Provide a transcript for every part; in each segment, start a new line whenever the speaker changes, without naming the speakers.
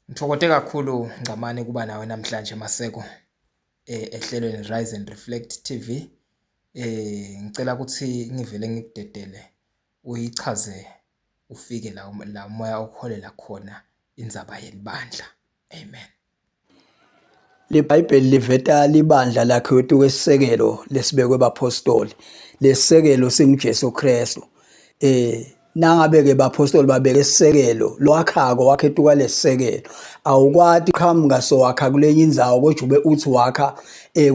Ngithokote kakhulu Ngcamane kuba nawe namhlanje Maseko ehlelweni Rise and Reflect TV. Ngicela ukuthi ngivele ngikudedele uyichaze ufike la la umoya okuholela khona indzaba yelibandla. Amen.
LiBhayibheli liveta libandla lakhiwe tukwesisekelo lesibekwe baphostoli. Lesisekelo singuJesu Kristu. Nangabe ke baphostoli babeke isisekelo lwakhako wakhe tuka lesisekelo awukwati qhamuka sowakha kulenye indzawo kodwa ube uthi wakha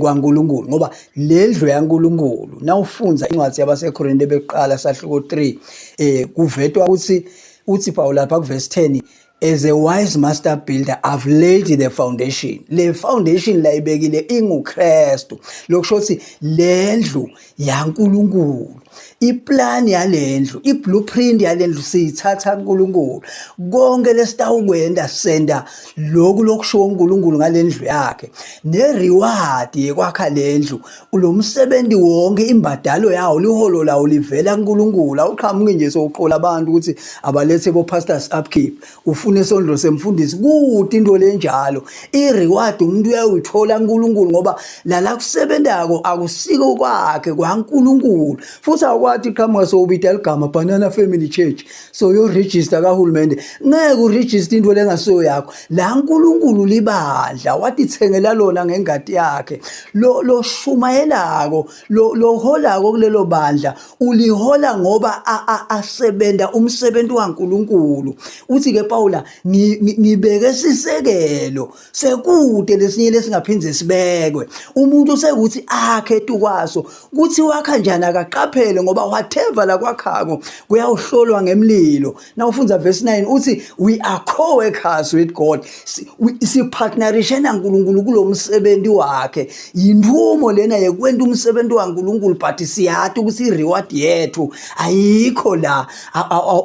kwaNkulunkulu ngoba lendlu yaNkulunkulu nawufundza incwadi yabaseKorinte beqala sahluko 3 kuvetwa ukuthi uthi Paul lapha kuverse 10, "As a wise master builder, I've laid the foundation." Le foundation la ibekile inguKristu. Lokusho ukuthi lendlu yaNkulunkulu, iplan yalendlu, iblueprint yalendlu siyithatha kuNkulunkulu. Konke lesitawukwenda senda lokhu lokusho uNkulunkulu ngalendlu yakhe. Ne reward yekwakha lendlu, lo msebenzi wonke imbadalo yawo liholo lawo livela kuNkulunkulu. Awuqhamuki nje sowuqola abantu ukuthi abalethe bo pastors upkeep, ufune isondlo semfundisi kude into lenjalo. I-reward umuntu uyayithola kuNkulunkulu ngoba lala kusebentako akusiko kwakhe kwaNkulunkulu. Futhi awukwathi qhamuka sowubita ligama Banana Family Church so yo register kahulumende, ngeke uregister into lengasiyo yakho. La uNkulunkulu libandla watithengela lona ngengati yakhe. Lo shumayelako lo holako kulelo bandla ulihola ngoba asebenta umsebenzi waNkulunkulu. Uthi ke Paula ngibeke sisekelo sekude lesinye lesingaphindze sibekwe. Umuntu sekuthi akhe tukwaso kuthi wakha njani akaqaphele ngoba whatever la kwakhako kuyawuhlolwa ngemlilo. Nawufundza verse 9 uthi we are co-workers with God, sipartnerishe naNkulunkulu kulomsebenzi wakhe. Yinthumo lena yekwenta umsebenzi waNkulunkulu, but siyati ukuthi i-reward yethu ayikho la.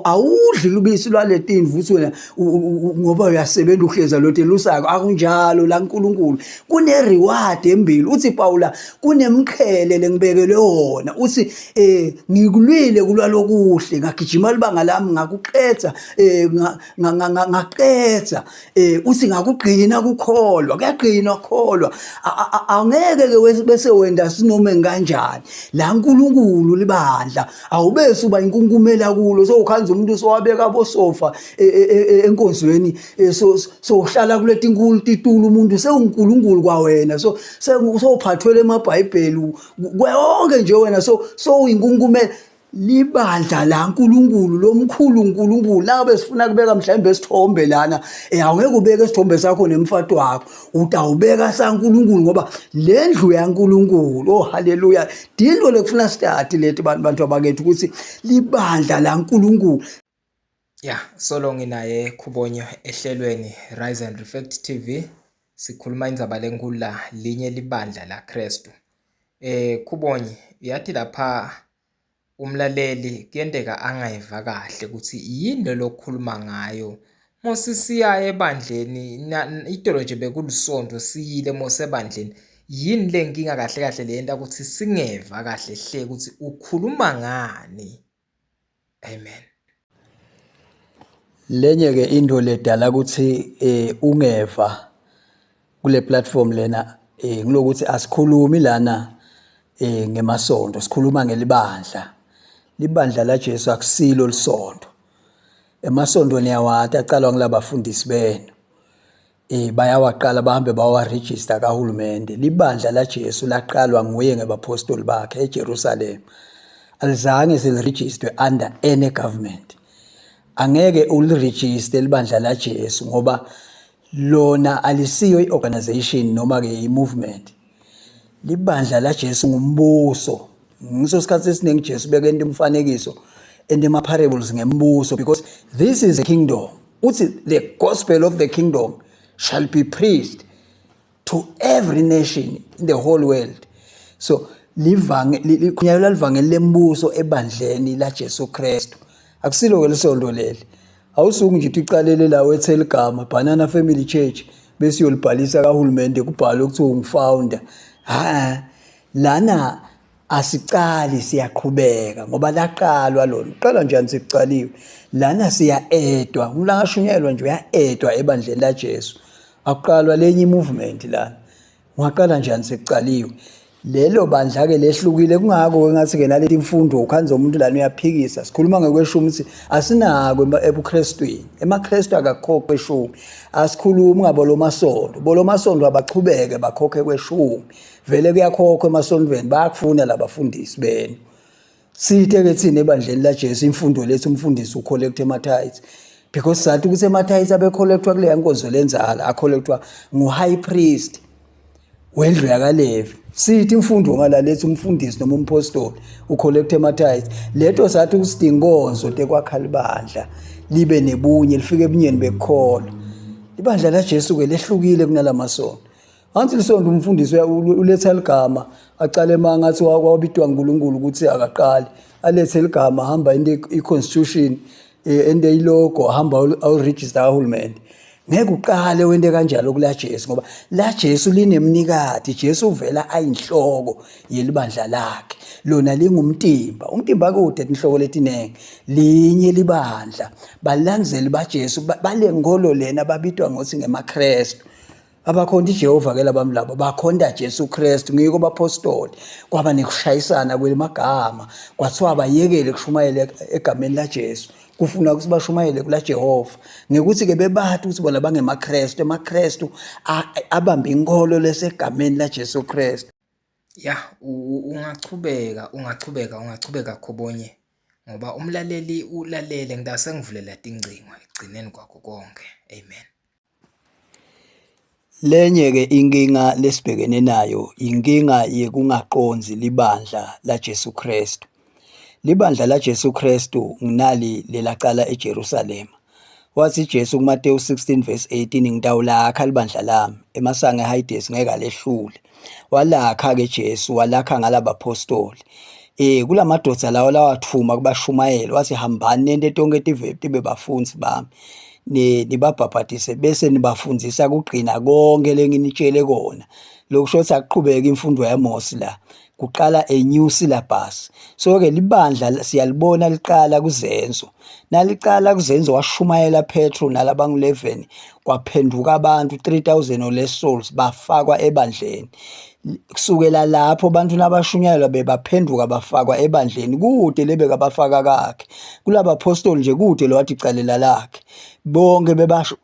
Awudli lubisi lwaletinvu uthi wena ngoba uyasebenza uhleza lothe lusako, akunjalo la uNkulunkulu kune reward embili. Uthi Paula kunemqhele lengibekelwe wona, uthi ngikulwile kulwa lokuhle, ngagijima libanga lami ngakuqedza, ngaqedza, uthi ngakugcina kukholwa, kuyagcinwa kukholwa. Angeke ke bese wenda sinome kanjani la uNkulunkulu libandla awubese uba inkunkumela kulo sowukhanza umuntu sowabeka bosofa enkonzweni, so uhlala kuleti inkulu titulo umuntu sewuNkulunkulu kwawena, so sowuphathwele emabhayibheli konke nje wena so sowuyinkunkumela. Libandla la uNkulunkulu lomkhulu uNkulunkulu nabe sifuna kubeka mhlawumbe isithombe lana, awungeke ubeke isithombe sakho nemfati wakho, utawubeka saNkulunkulu ngoba lendlu yaNkulunkulu. Oh haleluya, dinto lekufuna start leti bantu abakethu ukuthi libandla la uNkulunkulu.
Ya, solo nginaye Khubonyo ehlelweni Rise and Reflect TV. Sikhuluma indzaba lenkulu la linye libandla la Kristu. Khubonye uyathi lapha umlaleli kuyenteka angayiva kahle ukuthi yini lokhuluma ngayo. Mose siya ebandleni itolo nje bekulisonto siyile mose ebandleni. Yini le nkinga kahle kahle leyenta ukuthi singeva kahle hle ukuthi ukhuluma ngani? Amen.
Lenye ke into ledala ukuthi ungeva kule platform lena ngilokuthi asikhulumi lana ngemasonto, sikhuluma ngelibandla. Libandla la Jesu akusilo lisonto. Emasonto niyawati aqalwa ngilabafundisi benu. Bayawaqala bahambe bawaregister kahulumende. Libandla la Jesu laqalwa nguye ngebapostoli bakhe eJerusalem. Alizange seliregister under any government. Angeke uliregister libandla la Jesu ngoba lona alisiyo iorganization noma ke i-movement. Libandla la Jesu ngumbuso. Ngiso sikhathi esiningi Jesu bekenta umfanekiso and ama parables ngembuso because this is a kingdom. Uthi the gospel of the kingdom shall be preached to every nation in the whole world. So livange liqhunyelwa livangeli lembuso ebandleni la Jesu Kristu. Akusilo ke lisonto leli. Awusuku nje uthi uqalele la wethela igama Banana Family Church bese uyolibhalisa kahulumende kubhalwe ukuthi ungufounder. Ha, lana Asicali siyaqhubeka ngoba laqalwa lona. Uqala njani sekucaliwe? Lana siya-edwa, umuntu angashunyayelwa nje uya-edwa ebandleni laJesu. Akuqalwa lenye i-movement lana. Ungaqala njani sekucaliwe? Lelo bandla-ke lehlukile kungako-ke ngathi-ke naleti mfundo ukhanze umuntu lana uyaphikisa. Sikhuluma ngekweshumi ukuthi asinako ebuKrestwini. EmaKrestu akakhokhi kweshumi. Asikhulumi ngabolomasondo. Bolomasondo abachubeke bakhokhe kweshumi. Vele kuyakhokhwa emasontweni bayakufuna labafundisi benu. Sithe ke thina ebandleni laJesu imfundo lethu umfundisi ucollecta ema-tithes because sathi ukuthi ema-tithes abecollectwa kuleya nkonzo lenzala acollectwa ngu-high priest wendlu yakaLevi. Sithi imfundo ngala lethu umfundisi noma umpostoli ucollecta ema-tithes. Leto sathi ukuthi inkonzo tekwakha libandla libe nebunye lifike ebunyeni bekukholwa. Ibandla laJesu ke lehlukile kunalamasonto. Angithi lisonto umfundisi uletha ligama aqale mangathi wabitwa uNkulunkulu ukuthi akaqali alethe ligama hamba into i-constitution eh, ente ilogo hamba awuregister kahulumende ngeke uqale wente kanjalo kula Jesu ngoba la Jesu linemnikati Jesu uvela ayinhloko yelibandla lakhe lona lingumtimba umtimba kude inhloko letinenge linye libandla balandzeli baJesu balenkolo lena babitwa ngokuthi ngemaKristu Abakhonta iJehova ke labami labo bakhonta Jesu Kristu ngiko bapostoli kwaba nekushayisana kwelimagama kwathiwa bayekele kushumayela egameni laJesu kufuna ukuthi bashumayele kula Jehova ngekuthi ke bebathi ukuthi bona bangemaKristu emaKristu abamba inkolo lesegameni laJesu Kristu.
Ya ungachubeka ungachubeka ungachubeka Khobonye ngoba umlaleli ulalele ngitase ngivulela tingcingo ekugcineni kwakho konke. Amen.
Lenye-ke inkinga lesibhekene nayo inkinga yekungaqondzi libandla laJesu Kristu. Libandla laJesu Kristu nginali lelacala eJerusalema. Wathi Jesu kuMateyu 16 verse 18 ngitawulakha libandla lami emasango eHayidesi ngeke alehlule. Walakha-ke Jesu walakha ngalabapostoli. Eh kulamadoda lawo lawathuma kubashumayela wathi hambani nente tonke tive tibe bafundzi bami. Nibabhabhadise bese nibafundisa kugcina konke lenginitshele kona. Lokusho ukuthi akuqhubeke imfundo yaMose la. Kuqala a new syllabus. So ke libandla siyalibona liqala kuzenzo. Nalicala kuzenzo washumayela Petro nalabangu-11 kwaphenduka abantu 3000 or less souls bafakwa ebandleni. Kusukela lapho abantu nabashunyayelwa bebaphenduka bafakwa ebandleni kude lebeka bafaka kakhe. Kulabapostoli nje kude lo wathi calela lakhe. Bonke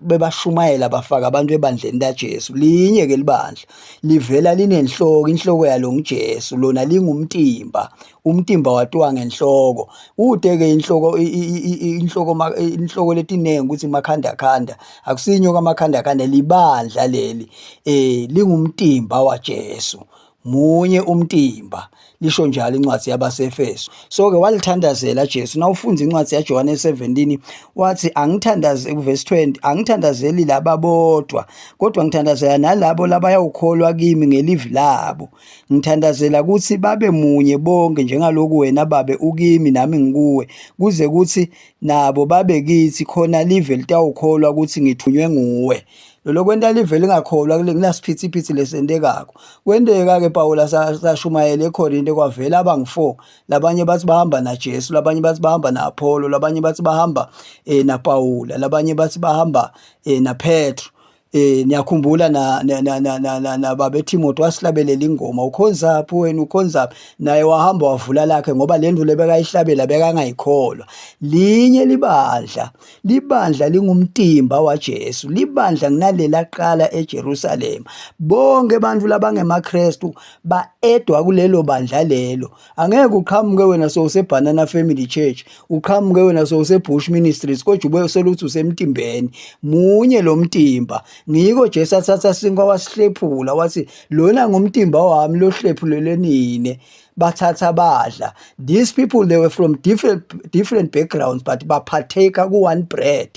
bebashumayela bafaka abantu ebandleni laJesu. Linye ke libandla livela linenhloko inhloko yalo nguJesu lona lingumtimba. Umtimba watiwa ngenhloko. Ude ke inhloko inhloko inhloko letinengi ukuthi makhanda khanda akusinyo kamakhanda khanda libandla leli eh lingumtimba waJesu munye umtimba lisho njalo incwadi yabaseFeso so ke walithandazela Jesu nawufunda incwadi yaJohane 17 wathi angithandaze kuverse 20 angithandazeli laba bodwa kodwa ngithandazela nalabo labayawukholwa kimi ngelivi labo ngithandazela ukuthi babe munye bonke njengaloku wena babe ukimi nami ngikuwe kuze kuthi nabo babe kithi khona live litawukholwa ukuthi ngithunywe nguwe lolo kwenta live lingakholwa kule kunasiphithiphithi lesentekako kwenteka-ke Pawula sashumayela eKorinte kwavela abangu-4 labanye bathi bahamba naJesu labanye bathi bahamba na-Apollo labanye bathi bahamba eh, naPawula labanye bathi bahamba eh, naPetro Eh niyakhumbula na na na na na, na, na babe Timothy wasihlabelela ingoma ukhonzaphi wena ukhonzaphi naye wahamba wavula lakhe ngoba le nto lebekayihlabela bekangayikholwa linye libandla libandla lingumtimba waJesu libandla nginalela qala eJerusalema bonke abantu labangemaKristu baedwa kulelo bandla lelo angeke uqhamuke wena sowuseBanana Family Church uqhamuke wena sowuseBush Ministries kodwa ube seluthi usemtimbeni munye lo mtimba ngiko Jesu athatha sinkwa wasihlephula wathi lona ngumtimba wami lohlephulelwe nine bathatha badla these people they were from different different backgrounds but baphatheka ku one bread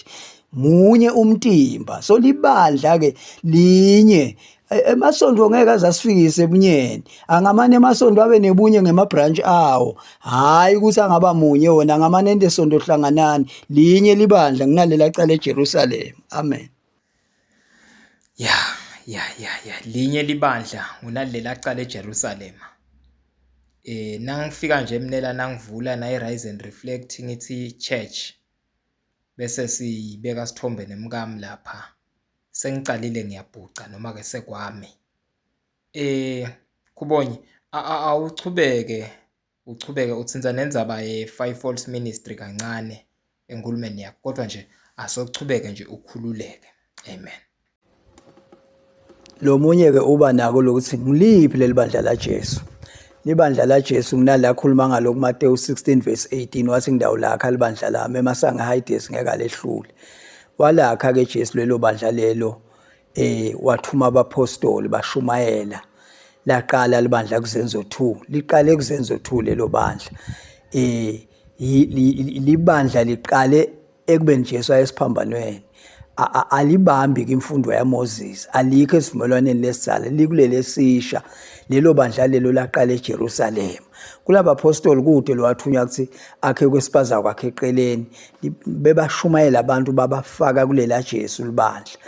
munye umtimba so libandla ke linye Emasonto ngeke aze asifikise ebunyeni. Angamane emasonto abe nebunye ngema-branch awo. Hhayi ukuthi angaba munye wona angamane ente sonto hlanganani. Linye libandla kunalela cala eJerusalema. Amen.
Ya ya ya ya linye libandla ngunalela cala eJerusalema. Eh nangifika nje emnela nangivula nayi Rise and Reflect ngithi church bese sibeka sithombe nemkami lapha. Sengicalile ngiyabhuca noma ke sekwami. Eh Khubonye awuchubeke uchubeke uthinta nendzaba ye-Five Falls Ministry kancane enkulumeni yakho kodwa nje asochubeke nje ukhululeke. Amen.
Lo munye ke uba nako lokuthi ngiliphi leli bandla la Jesu. Libandla la Jesu nginala khuluma ngalo kuMateyu 16 verse 18 wathi ngidawu lakha libandla lami emasango eHades ngeke alehlule. Walakha ke Jesu lelo bandla lelo eh wathuma abapostoli bashumayela laqala libandla kuzenzo 2 liqale kuzenzo 2 lelo bandla eh libandla liqale ekubeni Jesu ayesiphambanweni alibambi ke imfundo yaMoses alikho esivumelwaneni lesizala likuleli esisha lelo bandla lelo laqala eJerusalema kulabapostoli kude lwathunywa ukuthi akhe kwesipaza kwakhe eqeleni bebashumayela abantu babafaka kulela Jesu libandla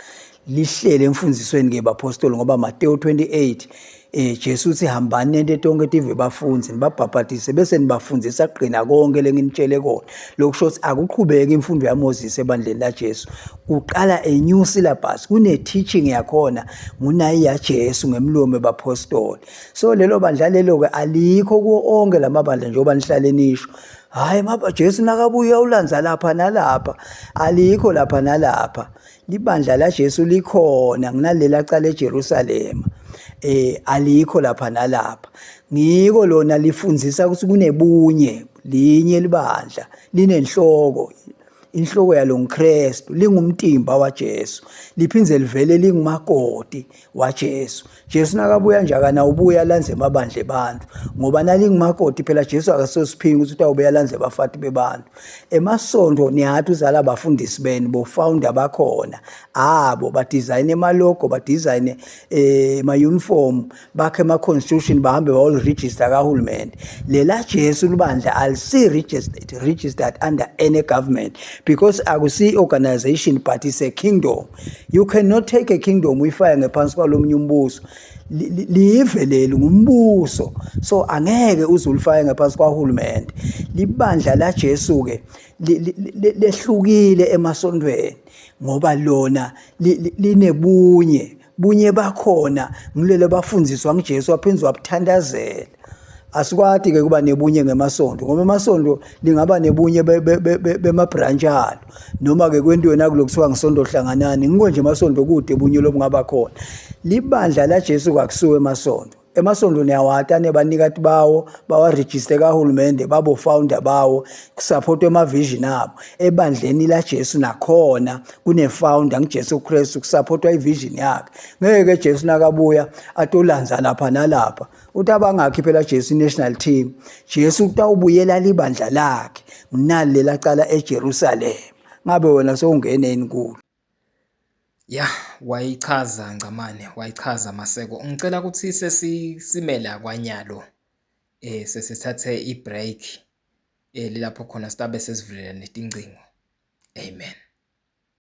lihlele emfundisweni ke bapostoli ngoba Matthew 28 eh Jesu uthi hambani nente tonke tive bafunzi nibabhabhadise bese nibafundisa kugcina konke lenginitshele kona lokusho ukuthi akuqhubeki imfundo yaMoses ebandleni laJesu kuqala a new syllabus kune teaching yakhona ngunayi yaJesu ngemlomo bapostoli so lelo bandla lelo ke alikho kuwo onke lamabandla njengoba nihlale nisho hayi maba Jesu nakabuya ulanza lapha nalapha alikho lapha nalapha libandla la Jesu likhona nginalela cala eJerusalema eh alikho lapha nalapha ngiko lona lifundisa ukuthi kunebunye linye libandla linenhloko inhloko yalo nguKristu lingumtimba waJesu liphindze livele lingumakoti waJesu Jesu nakabuya nje akana ubuya alandze emabandla ebantu ngoba nalingumakoti phela Jesu akasosiphingi ukuthi utawubuya alandze abafati bebantu emasonto niyathi uzala abafundisi benu bo founder bakhona abo ba design emalogo ba design eh ma uniform bakhe ama constitution bahambe bayo register kahulumende lela Jesu libandla alisi registered registered under any government because akusi organization but it's a kingdom you cannot take a kingdom uyifake ngephansi kwalomunye umbuso live leli ngumbuso so angeke uze ulifake ngephansi kwahulumende libandla la Jesu ke lehlukile emasontweni ngoba lona linebunye bunye bakhona ngilelo bafundiswa nguJesu waphinde wabuthandazela asikwati ke kuba nebunye ngemasonto ngoba emasonto lingaba nebunye bemabranch alo noma ke kwentiwe nakulo kuthiwa ngisonto hlanganani ngiko nje emasonto kude bunye lobungaba khona libandla laJesu kwakusuka emasonto emasonto niyawata nebanikati bawo bawarejiste kahulumende babo founder bawo kusupportwe ema-vision abo ebandleni laJesu nakhona kune-founder nguJesu Kristu kusupportwa i-vision yakhe ngeke Jesu nakabuya atolanza lapha nalapha uthi abangakhi phela Jesu i-national team Jesu utawubuyela libandla lakhe nginali lelacala eJerusalem ngabe wena sewungene yini kulo
Ya, wayichaza Ngcamane, wayichaza Maseko. Ngicela ukuthi sesisimela kwanyalo eh sesithathe i-break eh lapho khona sitabe sesivulela netincingo. Amen.